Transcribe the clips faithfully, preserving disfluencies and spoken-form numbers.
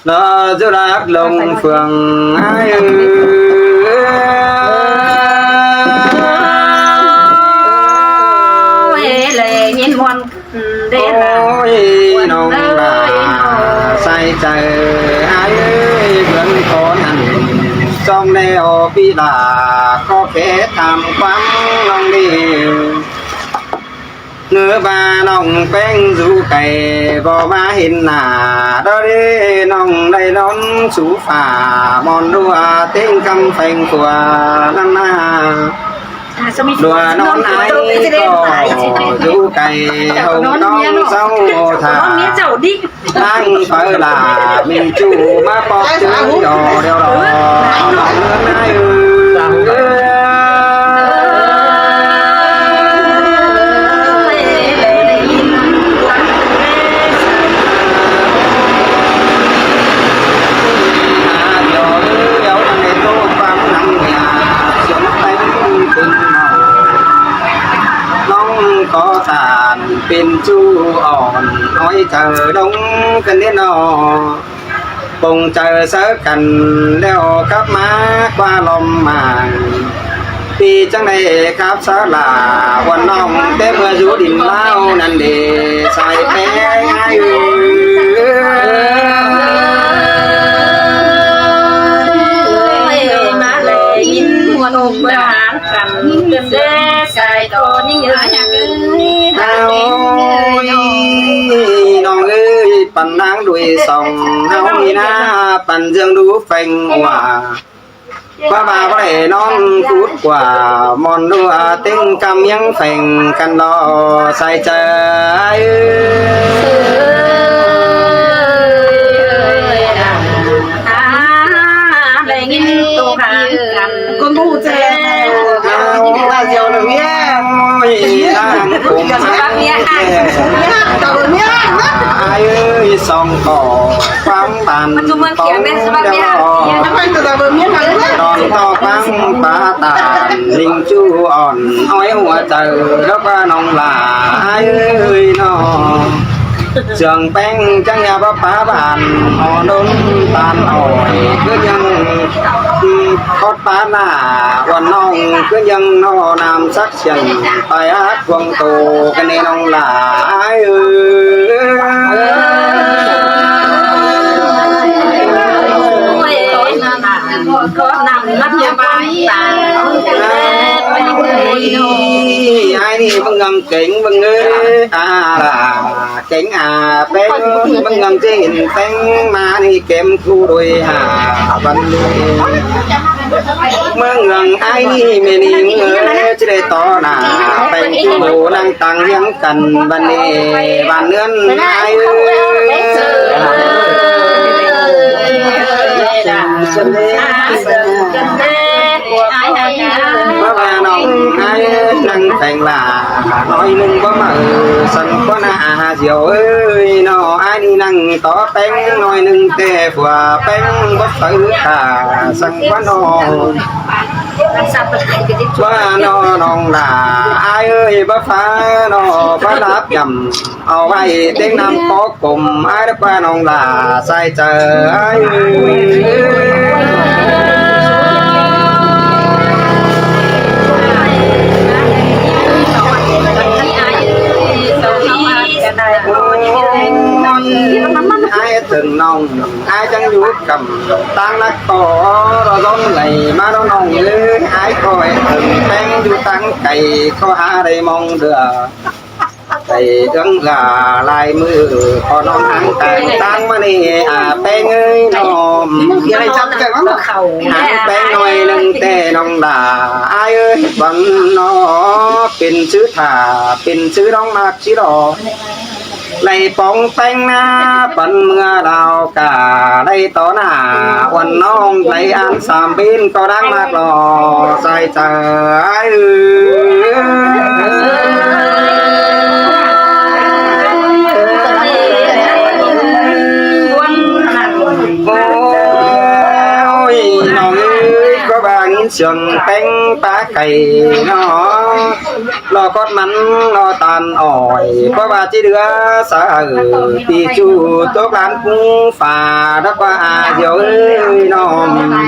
Lỏ dú lác lông phường ai ơi. Ôi, lễ nhìn muôn đế là ôi, nông là sai trời ai ơi, vẫn có nắng trong nẻo bi là có kẻ tham quan lòng đi. Ngứa ba nòng peng dú cày bò má hên nả đó đế nòng đay đón sú phả mòn đua tên căm phanh của năm na. Đua nón ái có dú cày hồng nón sáu thả. Đang phở là mình chủ má pọt chứ đỏ đeo đỏ. Nóng có tàn pin chu ỏn ói chờ đông cân đến nọ. Bông trời sớ cắn leo cắp má qua lom màng. Pi chăng đây cắp sớ là quần nòng té mưa rú đỉnh lao năn để sai té ai ư. Ôi, má lệ nhìn muôn ông bà. Ôi, nòng ơi, păn nắng đuổi sòng, háo mi na, păn dương đu phanh hua. Ba ba ba để non cút qua, mòn đua tính căm miếng phanh căn lo sai trái. Con bu chè. Ba diều đừng nhé. Ôi, đang cùng ai ơi, sòng cỏ, quáng bàn, bóng đeo đỏ. Đòn to quáng phá tàn, linh chu ỏn, ói hua trời, đó qua nòng là ai ơi nó. Sương peng chăng nhà bắp phá bàn, ó đốn tan ỏi, cứ nhăng, ừ, khót phá nả, uốn nòng, cứ nhăng nó nam sắc xiên, bài hát cuồng tổ, cái này nòng là ai ơi. Ôi, có nằm lắm nha ba. Ai đi mừng ngắm kính mừng ơi, à là kính à, peng mừng ngắm trên peng mà đi kém thu đôi hà văn đi. Mơ ngươn ai ni mê ni ngơ, chứ đây to nà, bánh chú bố năng tăng hiếng cần văn nê, văn nươn ai ơi. Bác bà nòng ai năng phèn là, nói nưng có mở, sân có nà hà diều ơi, nó ai ni năng tó peng, nói nưng tê phùa peng, bất tử cả, sân có nó. Ba nó nòng là ai ơi, bá phá nó, bá đáp nhầm. Au vai tiếng Nam có cùng ai đáp ba nòng là sai trời ai ơi. Ai từng nòng, ai chẳng dú cắm, tăng nắc có, đó dón lầy má đó nòng ơi, ai coi từng peng dú tăng cày, có há đây mong được. Cày ướng gà lai mưa, có nòng háng tăng, tăng má nê, à, peng ơi, nòng. Háng peng nói nưng tê nòng là, ai ơi, bắn nó, pin chữ thả, pin chữ đóng mạc chữ đỏ. Đảy póng téng ná păn ꞌmưa đao cả, đảy tó nả uôn ꞌnọng, đảy ăn sam bên có đáng mạc lo sai sai. Ôi, ꞌnọng ơi, có ba nghìn sương Téng pá cay ꞌnọ, lo cót mẳn lo ꞌtan ỏi, ꞌcọ ꞌva ꞌchí ꞌlứa sa ꞌti ꞌchu tốc lan pú pha đắc ꞌva a Diu ới ꞌnọng.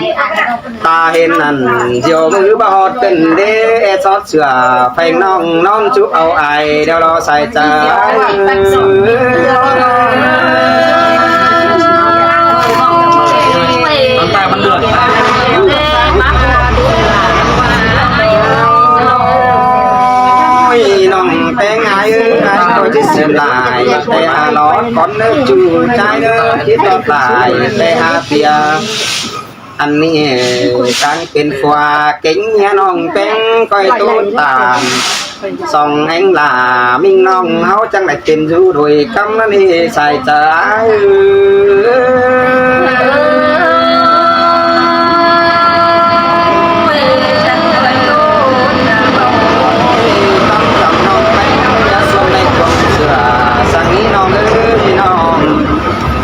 Ta hên ꞌnặn Diu ꞌmự báu ꞌhọt cơn đế é sót sửa pheng ꞌnọng ꞌnón chúc au ai đeo lo sai chả. Ôi, ꞌnọng ꞌpéng ai ới, ai ꞌcọ ꞌchí sưm lai, té a lót cón ꞌnớ ꞌchu chai ꞌnớ, ꞌchí tót lai, té a tia. Ăn ꞌnị cang pên khua kéng ꞌnhá ꞌnọng ꞌpéng ꞌcoi ꞌtố tan. Song éng la ꞌminh ꞌnọng ꞌháu chắng đảy pên dú đuổi cắm ꞌnặn ꞌnị sai chả. Sang ꞌnị ꞌnọng ới ꞌnọng.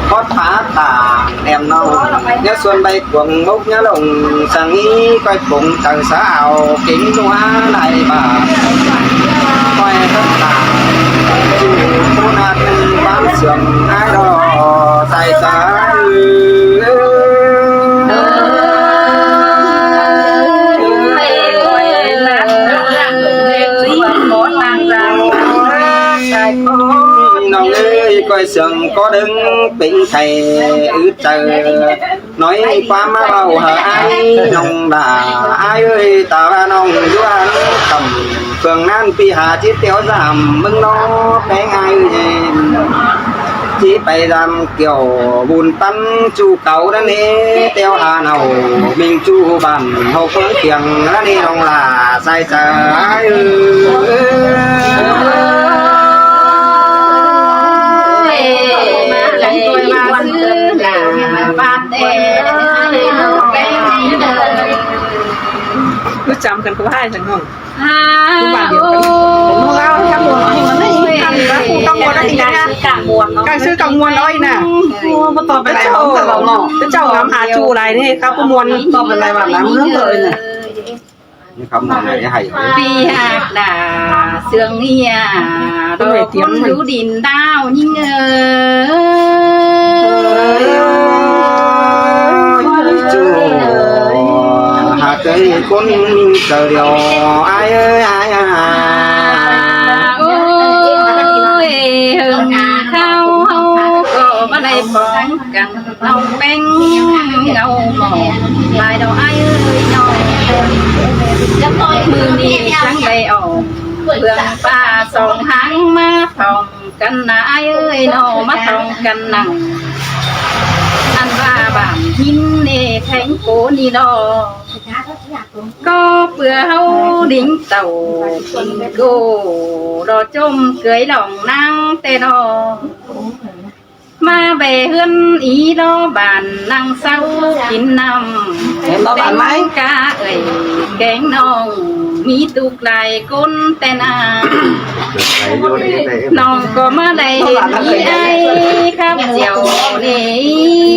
Hót phá tả. Em ꞌnọng, ꞌnhá suôn ꞌvạy cuông mốc ꞌnhá lông, sang ꞌnị ꞌcoi cuông chaư sa au, kéng ꞌnua lai bả. ꞌCoi thất tả, ꞌchu ꞌcốn át ꞌnưng ꞌquám sương ai đỏ, sai sa. ꞌNọng ới, ꞌcoi sương ꞌcọ đơng pêng khay ứt chaư. ꞌNọi ꞌquám ꞌmá ꞌvạu hảư ai ꞌnọng đa, ai ới, ta ꞌva ꞌnọng dú ăn tăm. Phương ꞌnặn ꞌpi hả ꞌchí téo dăm ꞌmứng ꞌnọ ꞌpéng ai ới. ꞌChí pay dăm kiẻo bun tăn ꞌchu cáu ꞌnặn ꞌnị, téo hả nảu ꞌminh ꞌchu bản hốc ꞌmướng kiêng ꞌnặn ꞌnị ꞌnọng lả sai chả ai ới. Cứ chăm cần có hai thằng không? Cứ bạn điểm cần. Nó lao đi cắm nguồn nó hay mà nó hay cắm thì bác khu cắm nguồn nó thì nha. Cắm sư cắm nguồn nó nè. Ủa, bắt tỏ phải lại bóng thật lòng nó. Cái cháu ngắm hà chu lại đi, khắp cái nguồn. Tỏ phải lại bạn lắm, hướng rồi nè. Khắp nguồn này hay. Pi hạc đà sương ia. Tôi phải tiêm. Con lũ đìn đao nhưng ơi. Ôi, chú. Hả cái con mình cờ điều ai ơi ai à. Ôi, hưng khao hao có mà này bóng cắn nâu bánh ngâu mỏ. Lai đó ai ơi nâu. Mưa mi trắng bay ổ. Hương pha sông háng má phòng. Căn na ai ơi nó mắt tông căn nặng. Ăn ba bản hin nê khánh phố ni lo. Có bữa hâu đính tàu kính cô. Lo chôm cưới lòng nang tê lo. Mà về hươn ý lo bản năng sau kín năm. Em lo bản máy. Cá ơi kén nong. Mí ꞌtụ lai ꞌcốn ꞌtẹ na. ꞌNọng ꞌcọ ꞌmá đảy ꞌhịt ꞌmí ai khắp dẻo nê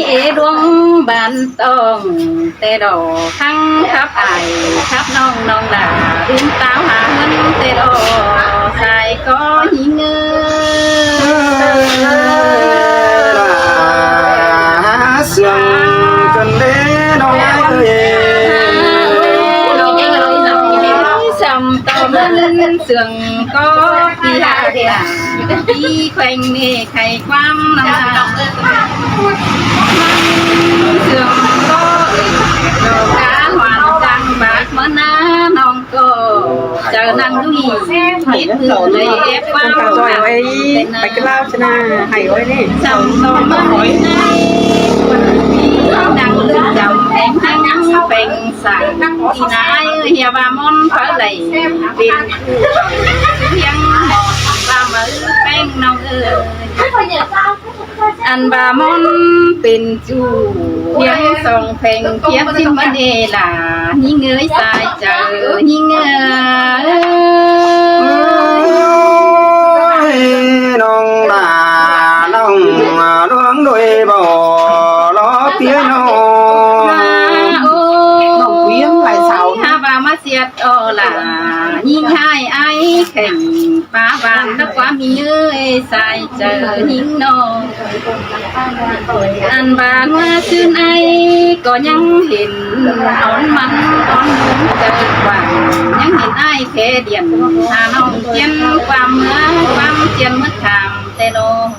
ê đuống bản tông ꞌtẹ đỏ khăng khắp ai khắp ꞌnọng ꞌnọng đa đun táo hả hươn ꞌtẹ đỏ sai có nhí ngơ. Sương cơn đế ꞌnọng ai ơi. Sâm tôm sương có pi hả pi hả pi khoanh nê khay ꞌquám năm na. Sương có ơi, đồ cá hoàn trang bác mớ ná ꞌnọng. Cô, chào năng đu hì, hít mưa lấy ép quang. Rồi, ôi, bạch lao chna, hay ôi đi. Chào tôm mơ hỏi ngay, quần đi năng đu chào em hăng bèn sảng. Đi nái ơi, hia ba món phở lầy, bên hiang ba mơ bèn nong ơi. Ăn ba món pên ꞌchu hiang song pheng kiếp ꞌchí ꞌmá đe là ꞌnhính ơi sai chaư ꞌnhính ơi. Ôi, nong đa nong đuống đuôi bò lo pía nong. Nong quyến lại sao? Ha ba mát Lả ꞌnhính ꞌhại ai khẻng pá ꞌván lắc ꞌquám ꞌmí ơi sai chaư ꞌnhính ꞌnọ. Ăn ꞌva ꞌnua ꞌsướng ai ꞌcọ ꞌnhắng hên ón mẳn ón ꞌmướng chaư quảng, ꞌnhắng hên ai khe điện Hà Nội ꞌchiến ꞌquám ꞌmứa ꞌquám ꞌchiến mứt tham ꞌtẹ ꞌnọ.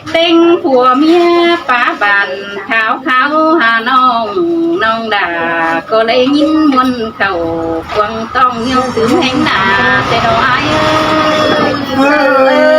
ꞌTếng phua ꞌmía pá ꞌván kháo kháo Hà Nội ꞌnọng đa ꞌcọ đảy ꞌnghín ꞌmuôn khảu cuông ꞌtong ꞌnéo tứm ꞌhéng nả ꞌtẹ ꞌnọ ai ới.